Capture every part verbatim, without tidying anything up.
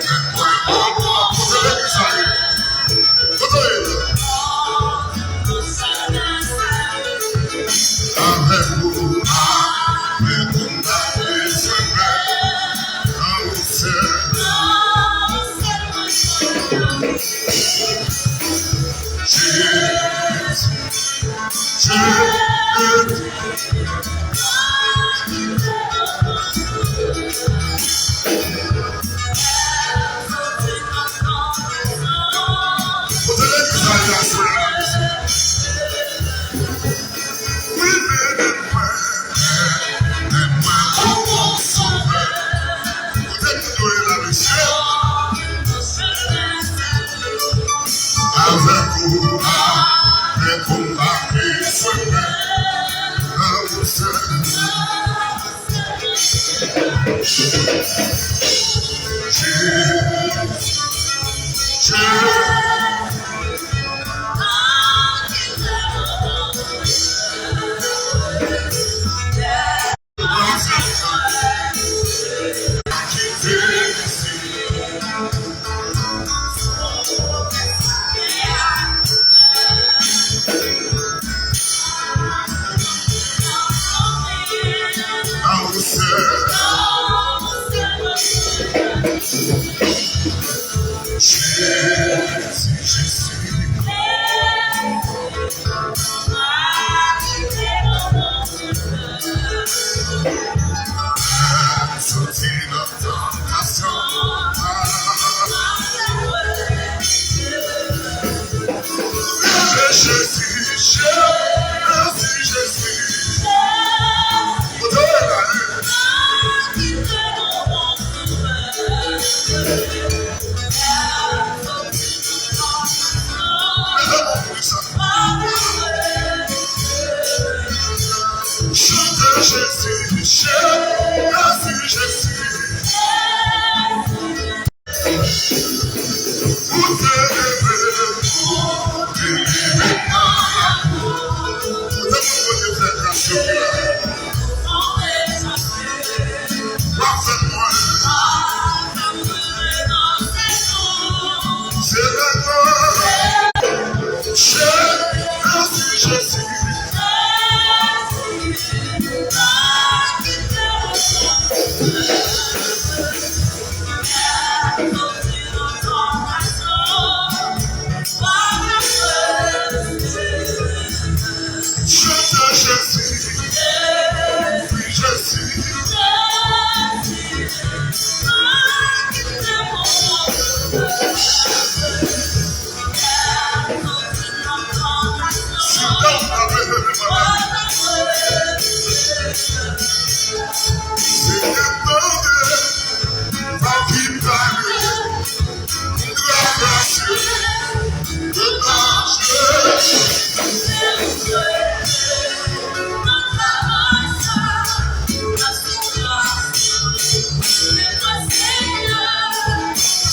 Kote legliz la ye? Kote w ye la? Avèk ou, avèk ou, m pa bezwen pè. Nan ou sèl. Jezi, Jezi. Kote legliz la ye aswè a? Wi, mennen mwen, mennen mwen, o Sovè. Kote moun yo ye la, mesye? Avèk ou, avèk ou, m pa bezwen pè. Nan ou sèl. Soti nan tantasyon. Jezi, Jezi, Jezi. Kote w ye la? Chante Jezi, Jezi, Jezi. Ou delivre, ou delivre. Ou te konn Bondye fè gras yo ki la. W ap fè mwen. Se la glwa. Jezi, Jezi. Chante Jezi, wi, Jezi. Sit down,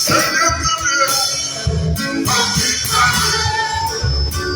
Senyè, tande, pa ki pale.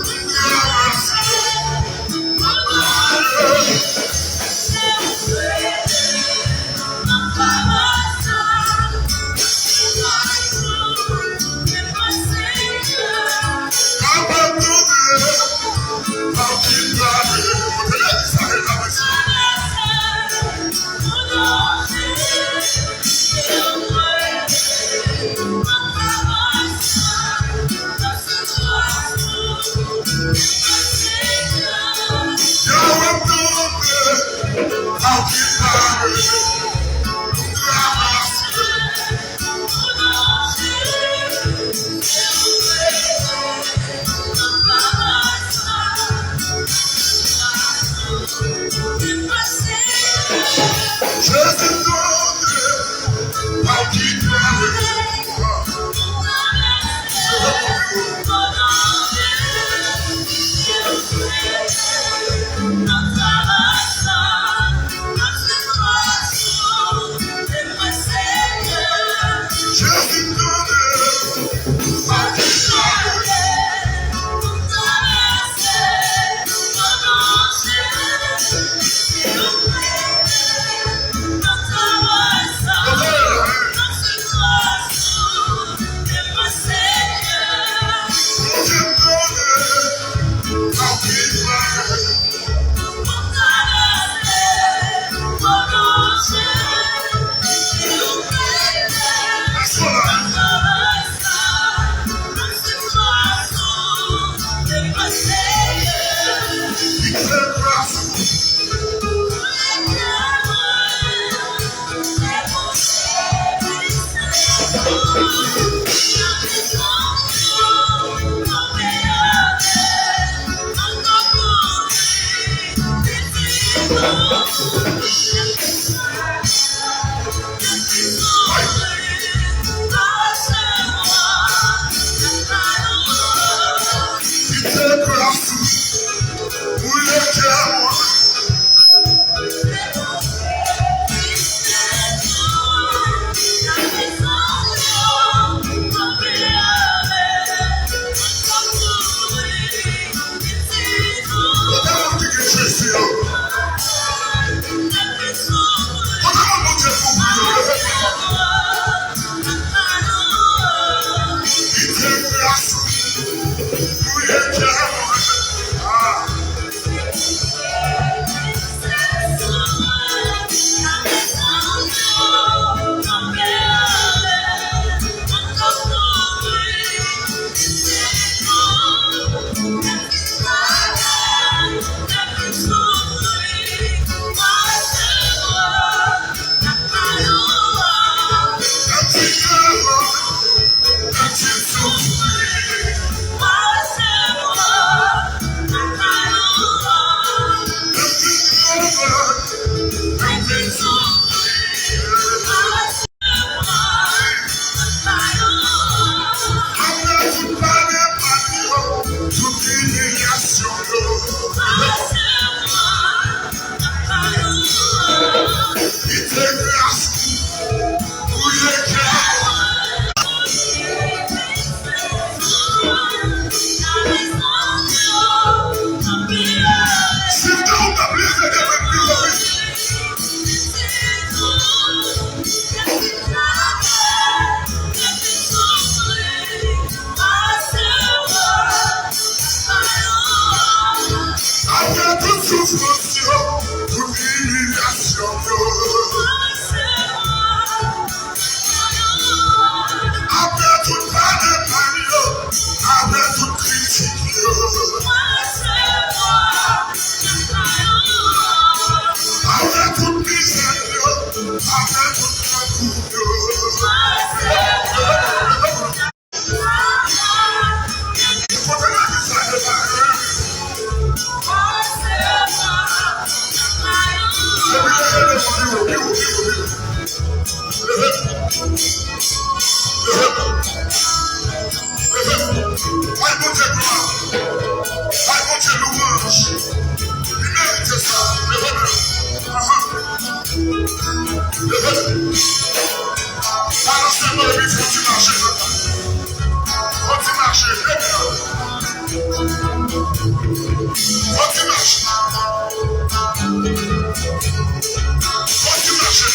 Kite gras ou brile kè mwen. Kote moun ki gen Jezi yo? Kote moun Bondye kouvri yo? Leve men w. Kite gras ou brile kè mwen. Ah. Apre tout pale, pale yo, tout imilyasyon yo. Kite gras ou brile kè mwen. Chita ou t ap leve demen pi wo wi. Apre tout soufrans yo, tout imilyasyon yo. Apre tout pale mal yo, apre tout kritik yo. Apre tout mizè yo, apre tout grangou yo. Kote legliz la ye la? Epi leve devan li wo, pi wo, pi wo, pi wo. Leve. Leve. Leve. Bay Bondye glwa. Bay Bondye louwanj. Li merite sa. Leve men. Aha. Leve. Balanse men w epi fè yon ti mache. Fè yon ti mache. Leve men. Fè yon ti mache. Fè yon ti mache.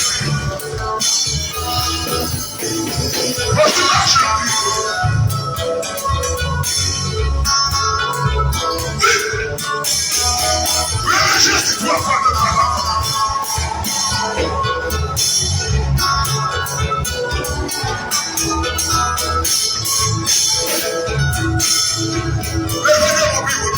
Fè yon ti mache. Wi. Rele Jezi twa fwa nan kay la. Leve men w pi wo.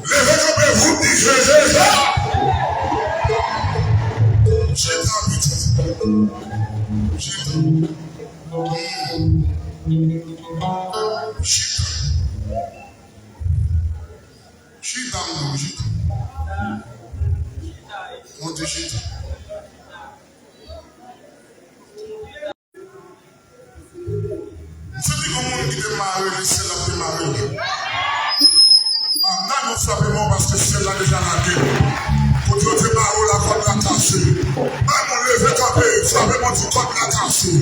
Leve kanpe, vou di Jezi. Chita, pitit. Chita. Chita. Chita, m di w, chita. Monte, chita. M santi gon moun ki te mare li, syèl la te mare li. Ah, nan nou frape mò paske syèl la deja lage. Kote yo te mare w la, kòd la kase. Bay moun leve kanpe, frape mò, di kòd la kase.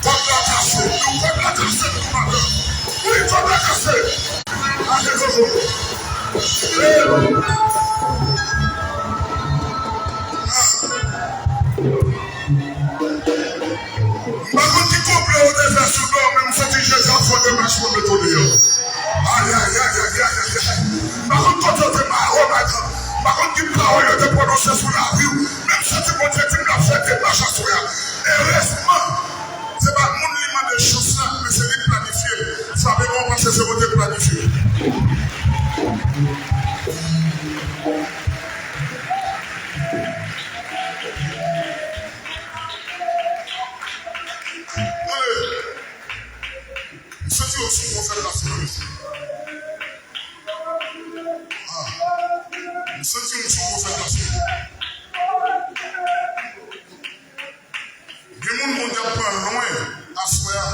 Kòd la kase. Yon kòd la kase pou madanm. Wi, kòd la kase. Alelouya. Hey. Ah. M pa konn ki konplo yo te fè sou do w, men m santi Jezi ap fè yon demach pou l mete w deyò. Ayayayayayay. M pa konn kote yo te mare w, madanm. M pa konn ki pawòl yo te pwononse sou lavi w, men m santi Bondye di m l ap fè demach aswè a. Erezman, se pa moun li mande chans la, men se li k planifye l. Frape mò w, paske se Bondye k planifye l. Tande, m santi yon sou pwofèt la sou mwen. Ah, m santi yon sou pwofèt la sou mwen. Gen moun Bondye ap pran lwen aswè a,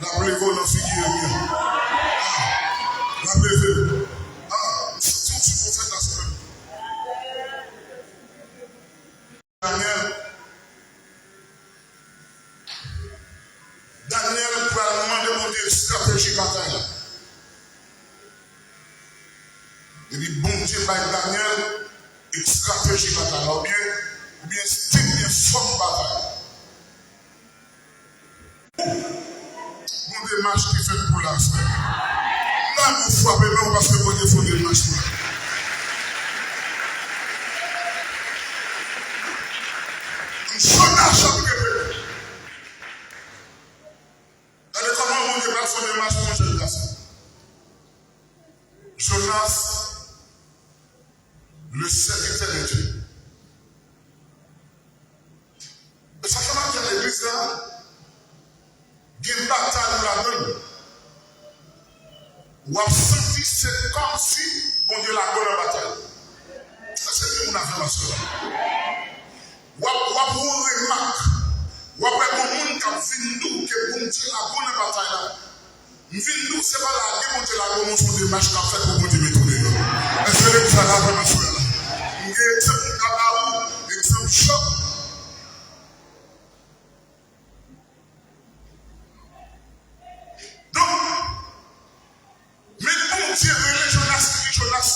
l ap leve w nan figi ènmi an. Ah, l ap leve w. Ah, m santi yon sou pwofèt la sou mwen. Danyèl, Danyèl pral mande Bondye estrateji batay la. Epi Bondye bay Danyèl estrateji batay la, oubyen, oubyen stil, oubyen fòm batay la. Gon demach ki fèt pou la sèl. M Mwen frape men w paske Bondye fè w demach pou la. Jonas ap repete. Gade kòman Bondye pral fè w demach pou yon jèn gason. Jonas, le serviteur de Dieu. E sa k fè m ap di legliz la, gen batay ou ladan l. W ap santi se kòmsi Bondye lage w nan batay. Èske gen moun avè m aswè a? W ap, w ap wè remak. W ap wè gon moun k ap vin di w ke Bondye lage w nan batay la. M vin di w se pa lage Bondye lage w non, se yon demach k ap fèt pou Bondye mete w deyò. Èske legliz la avè m aswè a? M gen egzanp m ka ba ou, egzanp Jòb. Donk, men Bondye rele Jonas, li di Jonas,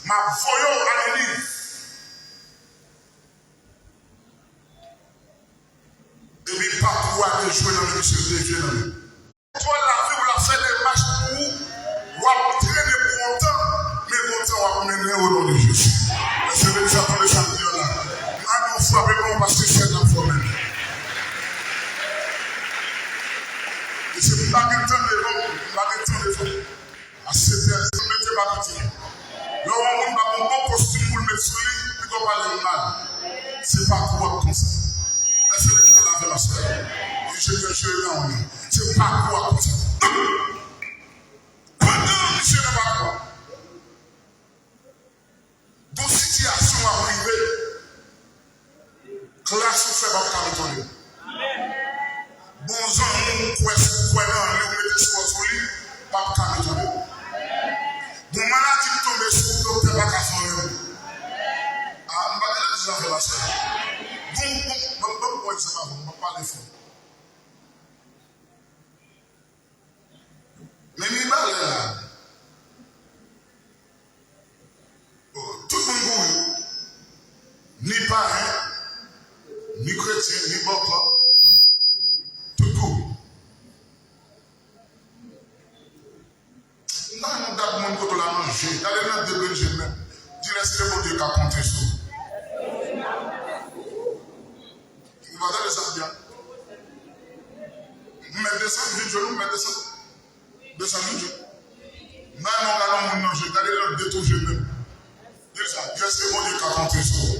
m ap voye w a Niniv. Epi patwon an dejwe nan men misye, dejwe nan men. Patwon an lavi w la fè demach pou ou, w ap trennen pou yon tan, men gon tan w ap mennen o non de Jezi. Èske legliz la tande sa m di a la? Mwen menm frape men w paske syèl la fòme m. E se m pa gen tan devan, m pa gen tan devan. A sete a, mete pa piti. Lè w wè yon moun pa gen yon bon kostim pou l met sou li, pito w pale l mal. Se pa kou w ap konsa. Èske legliz la avè m aswè a? Enjenyè Jerry nan w nan. Se pa kou w ap konsa. Pandan misye nan pa kou a. Gon sitiyasyon w ap rive, klas ou fè p ap ka retounen. Bon zanmi w kwè, kwè nan li, ou mete espwa sou li, p ap ka retounen. Bon maladi k tonbe sou ou, doktè pa ka fè anyen pou ou. A, m pa gen lè di zafè pastè. Bon, bon, ban m, ban m pran egzanp avè w, m ap pale fò. Men Mibalè la, tout moun kouri. Ni payen, ni kretyen, ni bòkò. Tout kouri. Nan yon gad moun kote w la nan je, gade nan de grenn je m menm. Di l èske Bondye ka konte sou ou. Ou pa tande sa m di a? M mèt desann, vin jwenn ou, m mèt desann. Desann vin jwenn. Nan yon gad yon moun nan je, gade l nan de tou je menm. Di l sa, di èske Bondye ka konte sou ou.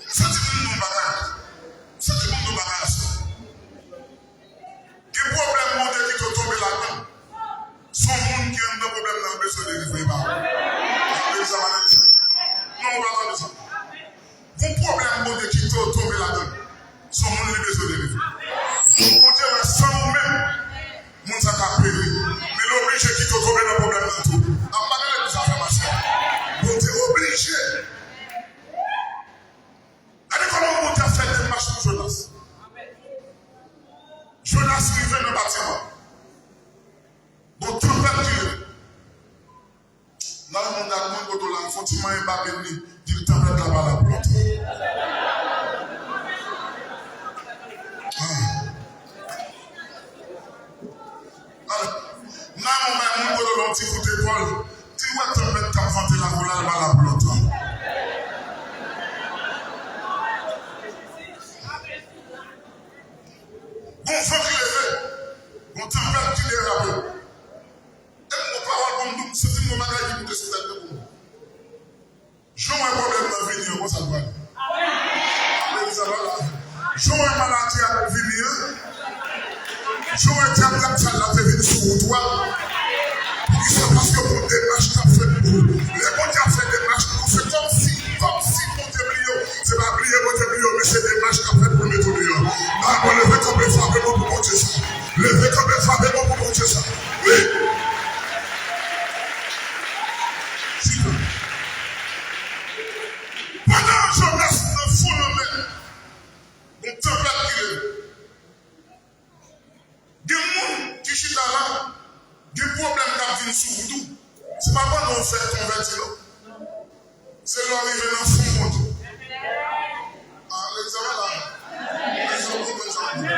M santi pou m di yon bagay. M santi pou m di yon bagay aswè. Gen pwoblèm Bondye kite w tonbe ladan l. Se yon moun ki anndan pwoblèm nan bezwen delivre, pa vre? Legliz la pa tande sa. Non, ou pa tande sa. Gon pwoblèm Bondye kite w tonbe ladan l. Se yon moun li bezwen delivre. Bondye wè san ou menm, moun sa ka peri. Men li oblije kite w tonbe nan pwoblèm nan tou. An pa gen legliz la fè mache. Bondye oblije. Gade kòman Bondye ap fè demach pou Jonas. Jonas rive nan batiman. Gon tanpèt ki leve. Nan yon moun ak moun kote w la, fè yon ti manyen ba beni, di l tanpèt la pa la pou lontan. Ah. Nan yon moun ak moun kote w la, yon ti kout epòl, di l wè tanpèt k ap vante la pou la, l pa la pou lontan. Gon van ki leve, gon tanpèt ki derape. E m gon pawòl pou m di w, m santi m gon bagay ki moute sou tèt mwen pou mwen. Jan w wè pwoblèm nan vini an, konsa l pral ye. Legliz la pa la. Jan w wè maladi a vini an, jan w wè dyab sal la te vin sou wout ou a. Poukisa? Paske gon demach k ap fèt pou ou. Lè Bondye ap fè demach pou ou, se kòmsi, kòmsi Bondye bliye w. Se pa bliye Bondye bliye w, men se demach k ap fèt pou l mete w deyò. Ba mwen leve kanpe frape mwen pou Bondye sa. Leve kanpe frape mwen pou Bondye sa. Wi. Chita. Pandan Jonas nan fon lanmè, gon tanpèt ki leve. Gen moun ki chita la, gen pwoblèm k ap vin sou ou tou. Se pa pandan w fèk konvèti non. Se lè w rive nan fon kont ou. Ah, legliz la pa la. Legliz la konprann sa m di.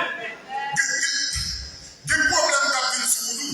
Gen, gen, gen pwoblèm k ap vin sou ou tou.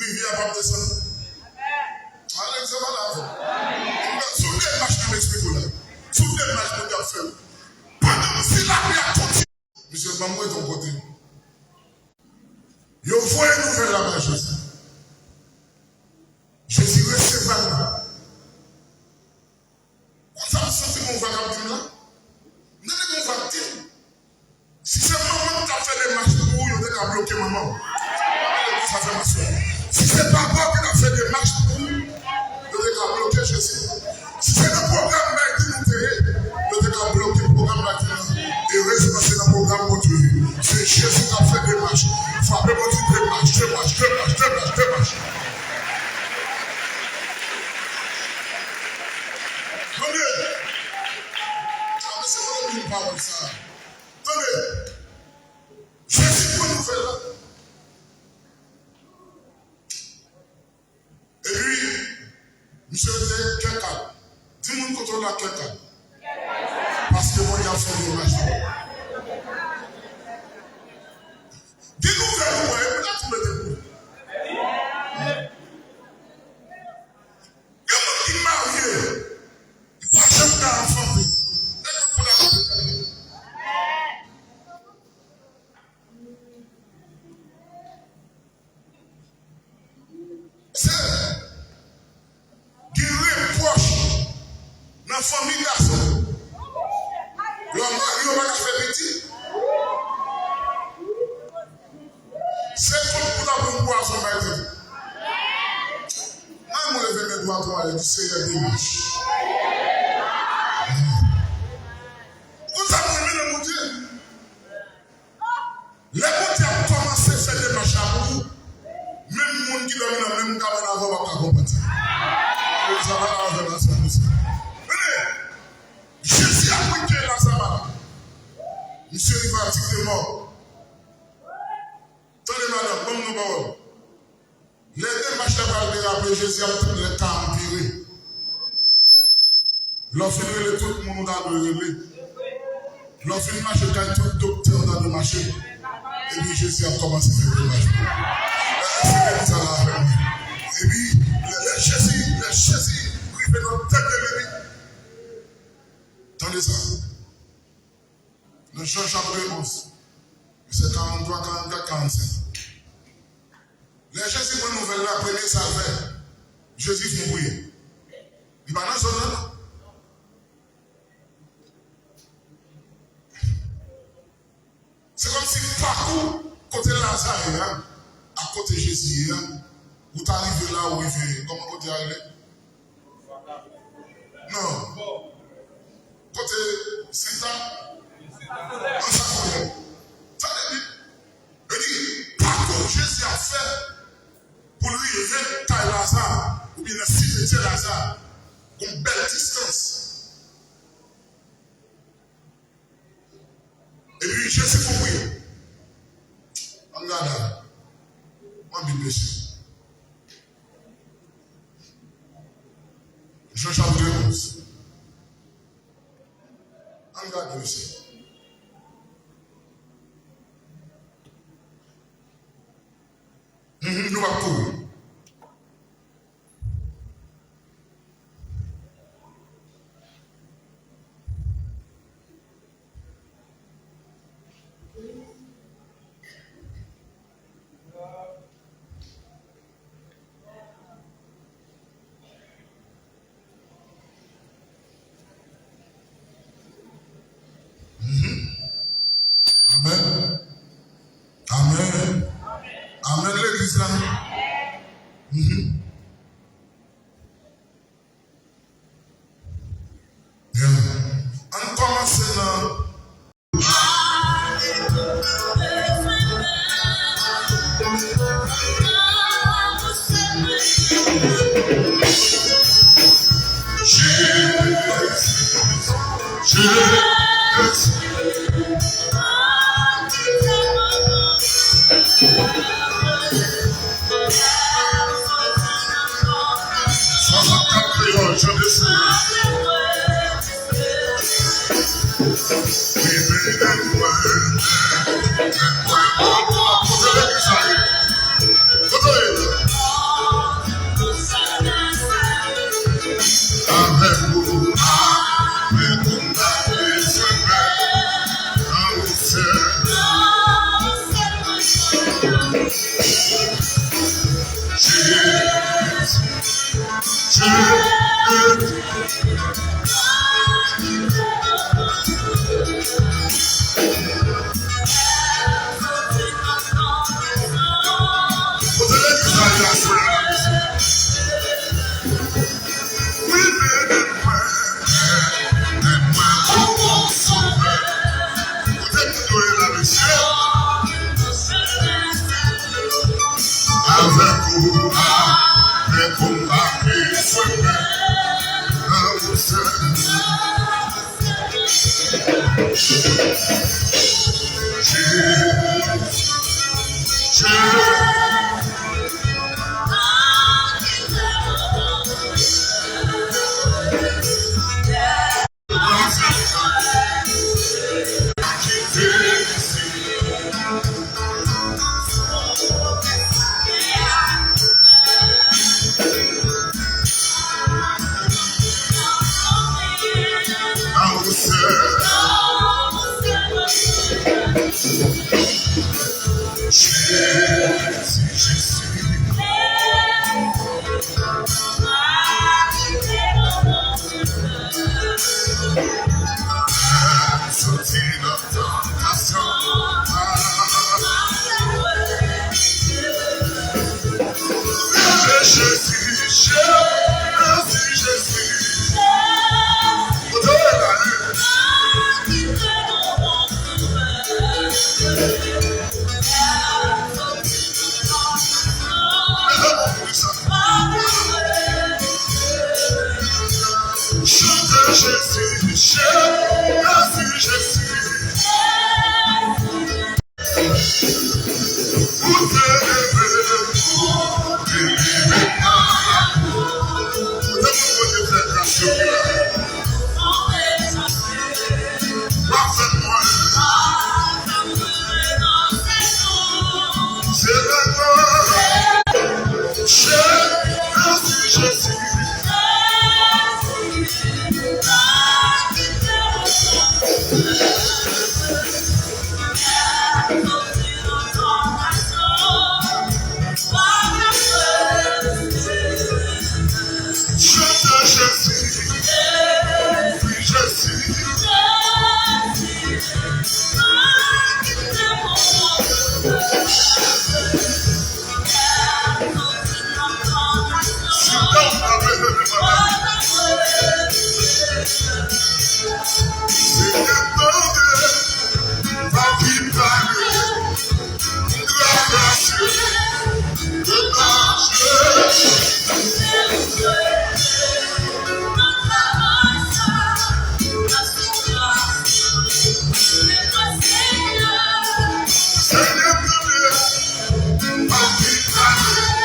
Rivyè a p ap desann. Alèz, se pa la avè m. Se yon demach ki m esplike w la. Se yon demach pou y ap fè. Pandan si lapli a kontinye. Misye ban m rete yon kote. Yo voye nouvèl la bay Jezi. Jezi resevwa l. Konsa m santi gon vwa k ap di m la. M tande gon vwa k di m, si se manman m t ap fè demach pou ou, yo te ka bloke manman w. Sa fè m aswè. Si se papa w ki t ap fè demach pou ou, yo te ka bloke Jezi. Si se nan pwogram Biden ou te ye, yo te ka bloke pwogram Biden nan. Erezman, se nan pwogram Bondye w ye. Se Jezi k ap fè demach. Frape Bondye, demach, demach, demach, demach, demach. Tande! Sa mesye, tande byen pawòl sa a. Tande! Jezi pran nouvèl la. Epi, misye rete kè kalm. Di moun kote w la kè kalm. Paske Bondye ap fè demach pou ou. Gen nouvèl ou wè, epi la tou mete pou ou. Gen moun ki marye, li pa janm ka anfante. Nèg yo konn ap fè. Se gen repwòch nan fanmi gason. Lè w marye, w pa ka fè pitit. Se kont pou ta pran pwazon bay tèt ou. Nan moun leve men dwat ou ale, di, Seyè, demach. Konsa moun renmen nan Bondye. Lè Bondye ap kòmanse fè demach la pou ou, menm moun ki dòmi nan menm kabann avè w p ap ka konprann sa. Sa pa ka fè nan sa, mesye. Tande, Jezi ap wete Laza malad. Misye rive a tig de mò. Tande, madanm, ban m non pawòl. Lè demach la pral derape, Jezi ap tann lè ka a anpire. Lè w fin rele tout moun ou ta dwe rele. Lè w fin mache kay tout doktè ou ta dwe mache. Epi Jezi ap kòmanse fè demach pou ou. Èske legliz la la avè mwen? Epi, lè, lè Jezi, lè Jezi rive nan dènye minit. Tande sa. Nan Jan chapit onz, vèsè karant twa, karant kat, karant senk. Lè Jezi pran nouvèl la, premye sa l fè, Jezi fè yon priyè. Li pa nan zòn nan, non. Se kòmsi pakou kote Laza ye a, ak kote Jezi ye a, ou ta rive la, ou rive, kòman kote a rele? Non. Kote Senta? An sa kote. Tande byen. Yo di, pakou Jezi ap fè pou l rive kay Laza, oubyen nan simityè Laza, gon bèl distans. Epi Jezi fè yon priyè. Ann gade. Mwen vin mesye. Jan chapit onz. Ann gade mesye. Mhm, nou ap kouri. Mhm. Amèn. Amèn. Amèn, legliz la. Mhm. Yeah. Ann kòmanse nan Swasannkat kreyòl, chante sou mwen. Li vini mwen, mwen, mwen, mwen, kote legliz la ye? Kote l ye? Kote legliz la ye aswè a, mesye? Wi, men, men, men, men, men, men, men, kote moun yo ye la, mesye? Avèk ou, avèk ou, m pa bezwen pè. Nan ou sèl. Jezi, Jezi. Soti nan tantasyon. Jezi, Jezi, Jezi. Kote w ye la, e? Chante Jezi, Jezi, Jezi. Ou te leve, ou te leve. Ou te konn Bondye fè gras yo ki la. W ap fè mwen. Se la glwa. Jezi, Jezi. Chante Jezi, wi, Jezi. Sit down, Senyè, tande, pa ki pale.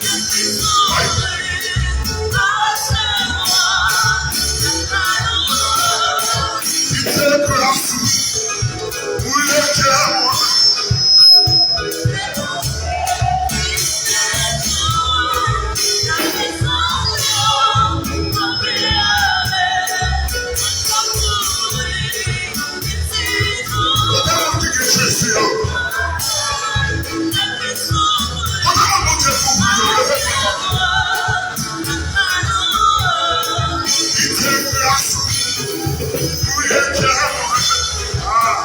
Kite gras ou brile kè mwen. Kote moun ki gen Jezi yo? Kote moun Bondye pou yo? Leve men. Kite gras ou brile kè mwen. Ah.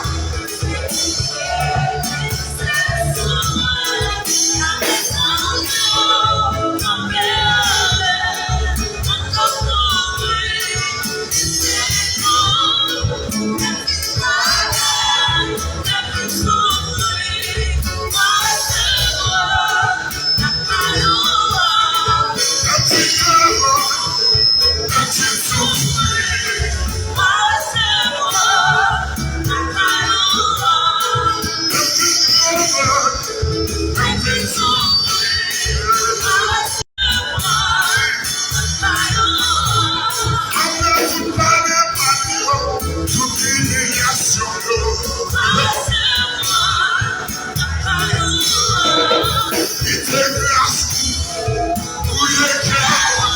Apre tout pale mal yo, tout imilyasyon yo, kite gras ou brile kè mwen.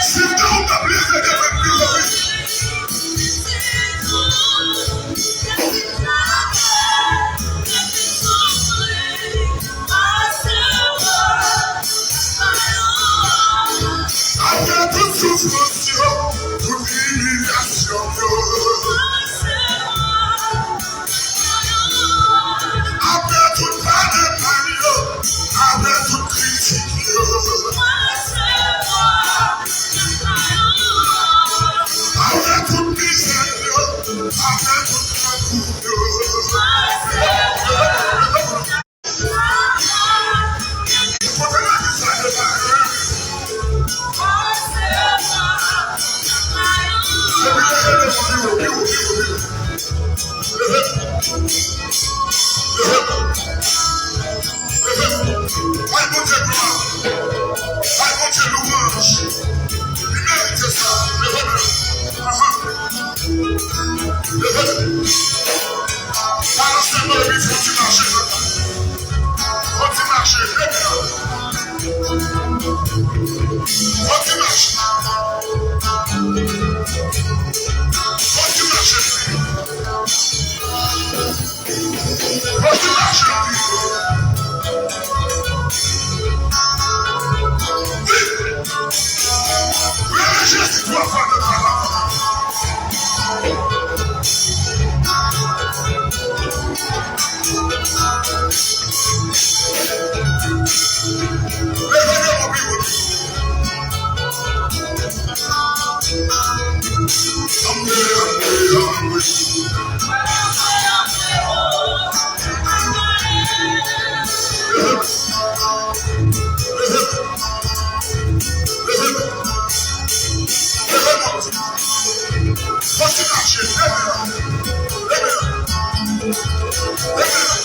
Si w ta ou t ap leve demen pi wo wi. Apre tout soufrans yo, tout imilyasyon yo, apre tout pale mal yo, apre tout kritik yo, apre tout mizè yo, apre tout lakou yo. Kote legliz la ye la? Epi leve devan pi wo, pi wo, pi wo, pi wo. Leve. Leve. Leve. Bay Bondye glwa. Bay Bondye lwanj. Li merite sa. Leve men. Aha. Leve. Balanse men w epi fè yon ti mache. Fè yon ti mache. Leve men. Fè yon ti mache. Fè yon ti mache. Fè yon ti mache. Wi. Rele Jezi twa fwa nan travay. Leve devan pi wo. Anmwe, anmwe, anmwe. Leve. Leve. Leve. Leve. Kontinye mache, leve la. Leve la. Leve la.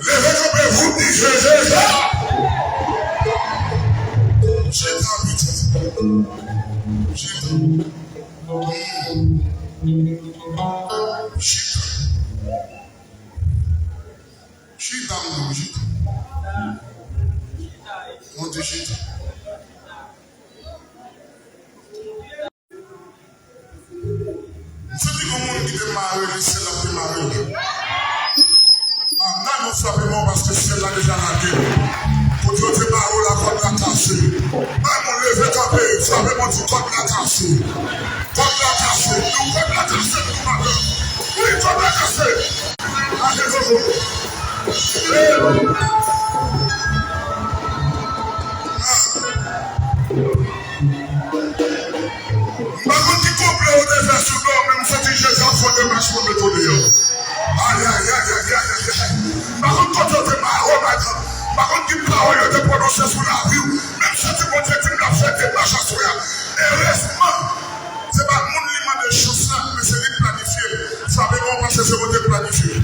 Leve kanpe, vout di Jezi. Chita, pitit. Chita. Chita. Chita, m di w, chita. Monte, chita. M santi gon moun ki te mare li, syèl la te mare li. Ann, nou frape mò paske syèl la deja lage. Kote yo te mare w la, kòd la kase. Bay moun leve kanpe, frape mò, di kòd la kase. Kòd la kase. Di w kòd la kase, di w madanm. Wi, kòd la kase. Alelouya. M pa konn ki konplè yo te fè sou do m, men m santi Jezi ap fè yon demach pou l mete w deyò. Ayayayayayay. M pa konn kote yo te mare w, madanm. M pa konn ki pawòl yo te pwononse sou lavi w, men m santi Bondye di m l ap fè demach aswè a. Erezman, se pa moun li mande chans la, men se li k planifye l. Frape mò, panse se Bondye k planifye l.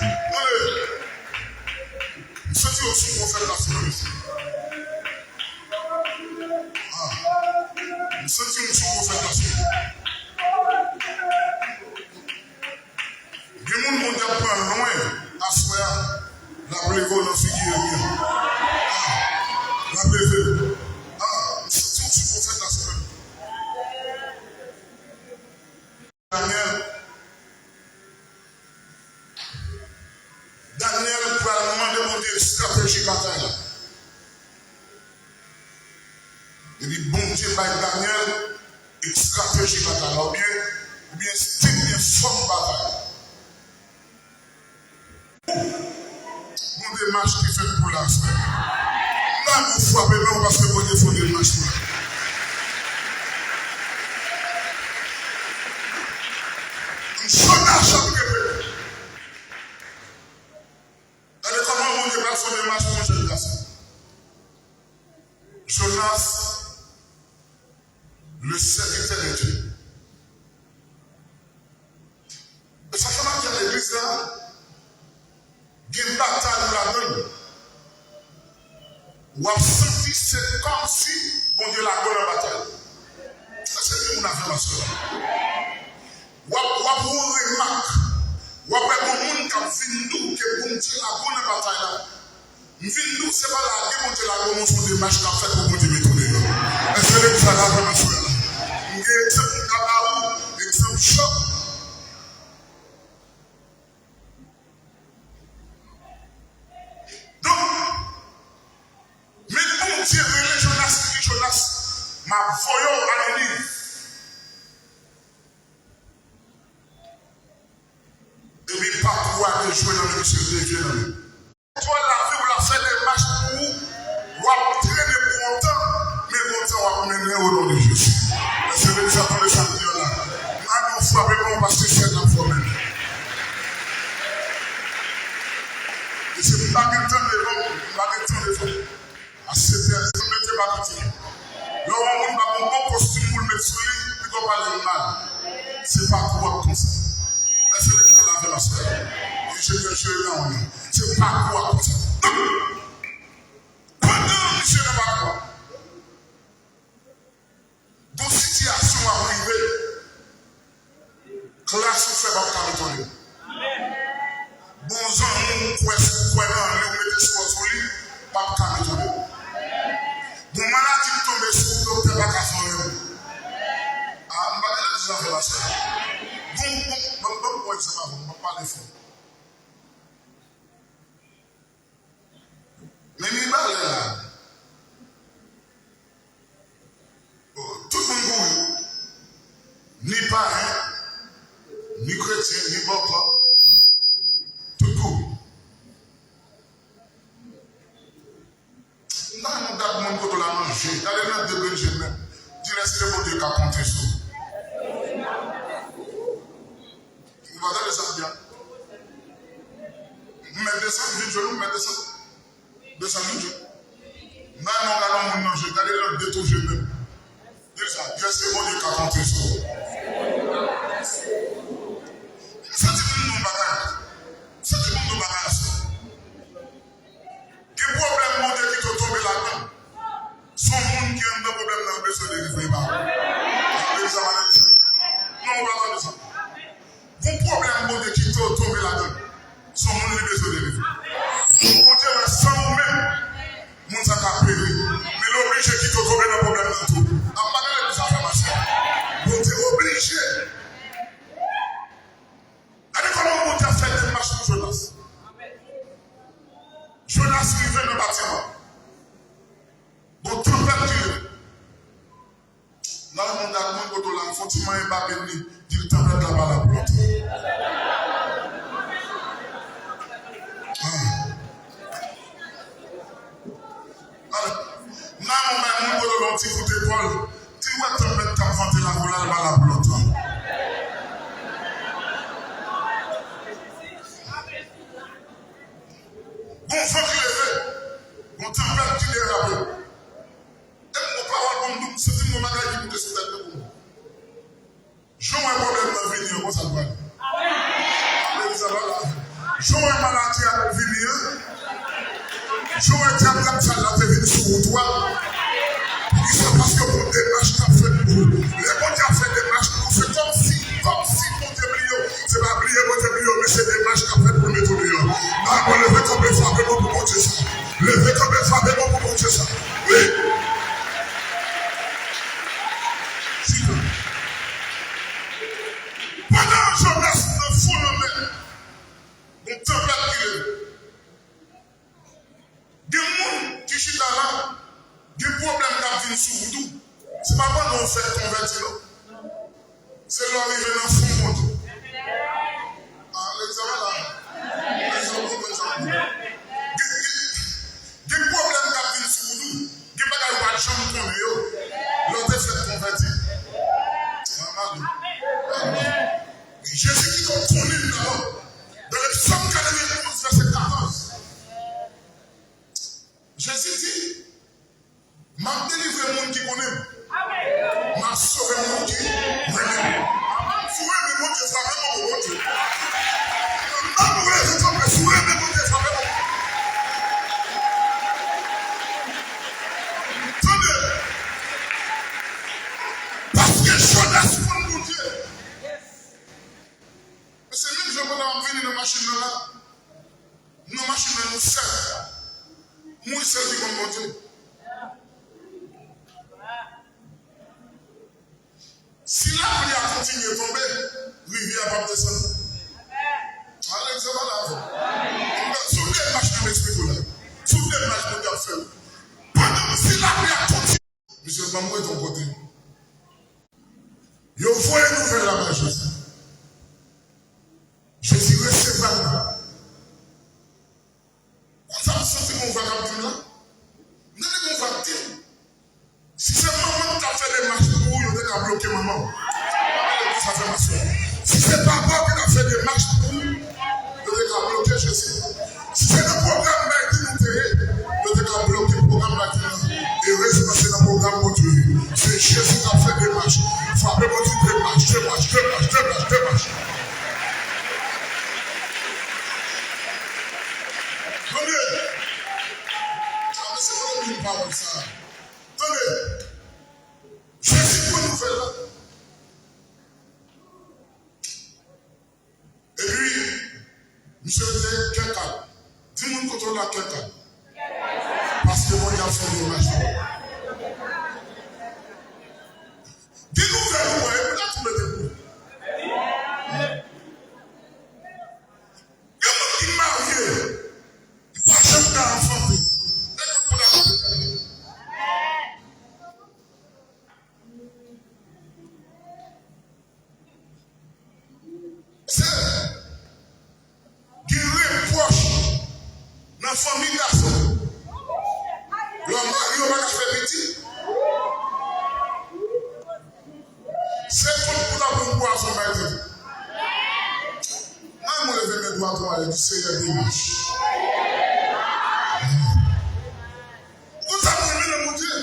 Tande, m santi yon sou pwofèt la sou mwen. Ah, m santi yon sou pwofèt la sou mwen. Gen moun Bondye ap pran lwen aswè a, l ap leve w nan figi ènmi an. Ah, l ap leve w. Ah, m santi yon sou pwofèt la sou mwen. Danyèl, Danyèl pral mande Bondye estrateji batay la. Epi Bondye bay Danyèl estrateji batay la, oubyen, oubyen stil, oubyen fòm batay la. Gon demach ki fèt pou la semaine. Lanmou frape men w paske Bondye fè yon demach pou la. Jonas ap reveye. Gade kòman Bondye pral fè yon demach pou yon jèn gason. Jonas, le serviteur de Dieu. E sa fè m ap di a legliz la, gen batay ou ladan l. W ap santi se kòmsi Bondye lage w nan batay. Èske gen moun avè m aswè a? W ap, w ap wè yon remak. W ap wè yon moun k ap vin di w ke Bondye lage w nan batay la. M vin di w se pa lage Bondye lage w, non, se yon demach k ap fèt pou Bondye mete w deyò. Èske legliz la avè m aswè a? M gen egzanp m ka ba ou, egzanp Jòb. Donk, men Bondye rele Jonas, li di, Jonas, m ap voye w a Niniv. Epi pakou a dejwe nan men misye, l devye nan men. Kontwòl lavi w la fè demach pou ou, w ap trennen pou yon tan, men gon tan w ap mennen o non de Jezi. Èske legliz la tande sa m di an la? M a nou frape men w paske syèl la fò menm. Mesye, m pa gen tan devan w, m pa gen tan devan w. A sete a, mete pa piti. Lè w wè yon moun pa gen yon bon kostim pou l met sou li, pito w pale l mal. Se pa kou w ap konsa. Èske legliz la avè m aswè a? Enjenyè Jerry nan w men. Se pa kou w ap konsa. Pandan misye nan pa kou a. Gon sitiyasyon w ap rive, klas ou fè p ap ka retounen. Bon zanmi w kwè, kwè nan li, ou mete espwa sou li, p ap ka retounen. Bon maladi k tonbe sou ou, doktè pa ka fè anyen pou ou. A, m pa gen lè di zafè pastè. Bon, bon, bon, bon, bon, egzanp avè m, m ap pale fò. Men Mibalè la, oh, tout moun kouri. Ni payen, ni kretyen, ni bòkò. Tout kouri. M ta renmen w gad moun kote w la manje. Gade nan de grenn je l menm. Di l èske Bondye ka konte sou ou. Ou pa tande sa m di a? M mèt desann, vin jwenn ou, m mèt desann. Desann vin jwenn. M ta renmen w gade yon moun nan je, gade l nan de twou je l menm. Di l sa, di l èske Bondye ka konte sou ou. Santi moun nan bagay. Santi moun nan bagay aswè. Gen pwoblèm Bondye kite w tonbe ladan l. Se yon moun ki anndan pwoblèm nan l bezwen delivre, pa vre? Legliz la pa nan misyon. Non, ou pa tande sa. Gon pwoblèm Bondye kite w tonbe ladan l. Se yon moun li bezwen delivre. Bondye wè san ou menm, moun sa ka peri. Men l oblije kite w tonbe nan pwoblèm nan tou. Ap pale legliz la, frè m ak sè. Bondye oblije. Gade kòman Bondye ap fè demach pou Jonas. Jonas rive nan batiman. Gon tanpèt ki leve. Nan moun gad moun kote w la, fè yon ti manyen babin li, di l tanpèt la pa la pou lontan. Ah. Nan yon bay moun kote w la, yon ti kout epòl, di l wè tanpèt k ap vante la pou l al pa la pou lontan. Gon van ki leve, gon tanpèt ki derape. E m gon pawòl pou m di w, m santi m gon bagay ki moute sou tèt mwen pou mwen. Jan w wè pwoblèm nan vini an, konsa l pral ye. Legliz la pa la. Jan w wè maladi a vini an, jan w wè dyab kapsal la te vin sou wout ou a. Poukisa? Paske gon demach k ap fèt pou ou. Lè Bondye ap fè demach pou ou, se kòmsi, kòmsi Bondye bliye w. Se pa bliye Bondye bliye w, men se demach k ap fèt pou l mete w deyò. Ba mwen leve kanpe frape non pou Bondye sa. Leve kanpe frape non pou Bondye sa. Wi. Chita. Pandan Jonas nan fon lanmè, gon tanpèt ki leve. Gen moun ki chita la, gen pwoblèm k ap vin sou ou tou. Se pa pandan w fèk konvèti non. Se lè w rive nan fon Bondye. Ah, legliz la la. Legliz la, legliz la. Gen, gen, gen pwoblèm k ap vin sou ou tou. Gen bagay ou pa t janm konnen yo. Lè w te fèk konvèti. Amen. Amen. Jezi ki konn konnen l dabò. Nan Sòm katrevendouz, vèsè katòz. Jezi di, m ap delivre moun ki konnen m. M ap sove moun ki renmen m. M ap sove Rivyè a p ap desann. Ale, se pa la avè m. Si w demach nan m eksplike w la. Si w demach pou y ap fè l. Pandan si lapli a kontinye. Misye ban m rete yon kote. Yo voye nouvèl la bay Jezi. Jezi resevwa l. Konsa m santi gon vag ap di m la. M tande gon vag di m. Si se manman m t ap fè demach pou ou, yo te ka bloke manman w. Sa fè m aswè. Si se papa w ki t ap fè demach pou ou, yo te ka bloke Jezi. Si se nan pwogram Biden ou te ye, yo te ka bloke pwogram Biden nan. Erezman, se nan pwogram Bondye w ye. Se Jezi k ap fè demach. Frape Bondye, demach, demach, demach, demach, demach. Tande! Sa, se mwen ki di pawòl sa. Tande! Jezi pran nouvèl la. Epi, misye rete kè kalm. Di moun kote w la kè kalm. Paske Bondye ap fè demach la. Gen nouvèl ou wè, epi la tou mete kou. Gen moun ki marye, li pa janm ka anfante. Epi pou la tou mete kou. Se gen repwòch nan fanmi gason. Lè w marye, w pa ka fè pitit. Se kont pou l ap yon pwason bay tèt ou. Mwen, mwen leve men dwat mwen, mwen di, Seyè, demach. Konsa mwen renmen nan Bondye.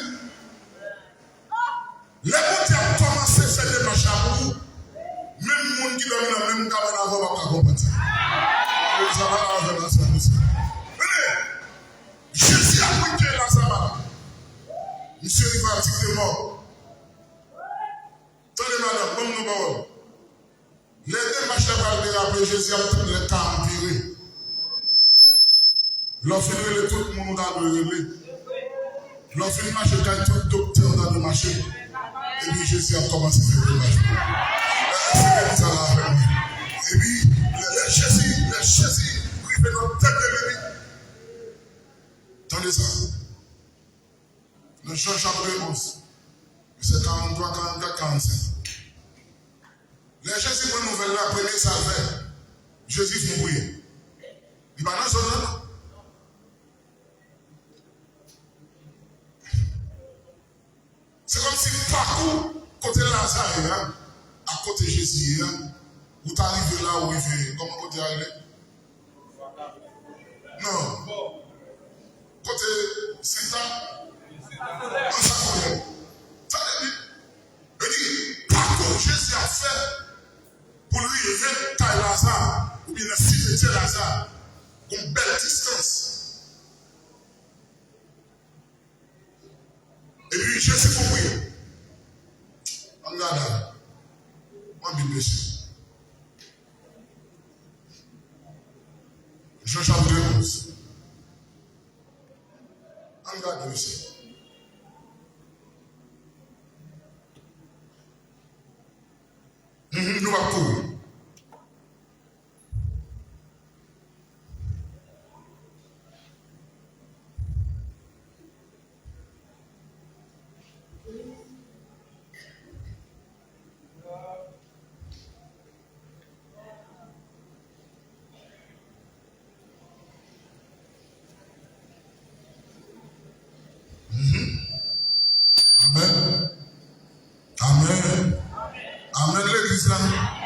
Lè Bondye ap kòmanse fè demach la pou ou, menm moun ki dòmi nan menm kabann avè w p ap ka konprann sa. Sa pa la avè m aswè konsa. Tande, Jezi ap wete Laza malad. Misye rive a ti de mò. Tande, madanm, ban m yon pawòl. Lè demach la pral derape, Jezi ap tann lè ka a anpire. Lè w fin rele tout moun ou ta dwe rele. Lè w fin mache kay tout doktè ou ta dwe mache. Epi Jezi ap kòmanse fè demach pou ou. Èske legliz la la avè mwen? Epi, lè, lè Jezi, lè Jezi rive nan tèt de legliz. Tande sa. Nan Jan chapit onz, vèsè karant twa, karant kat, karant senk. Lè Jezi pran nouvèl la, premye sa l fè, Jezi fè yon priyè. Li pa nan zòn nan, non. Se kòmsi pakou kote Laza ye a, ak kote Jezi ye a, ou ta rive la, ou rive, kòman kote a rele? Non. Kote senta? An sa kote. Sa vle di, vle di, pakou Jezi ap fè pou l rive kay Laza, oubyen nan simityè Laza, gon bèl distans. Epi Jezi fè priyè. Ann gade. Mwen byen mesye. Jan chapit onz. Ann gade mesye. Mhm, nou p ap kouri. Mhm. Amèn. Amèn. Amèn, legliz la.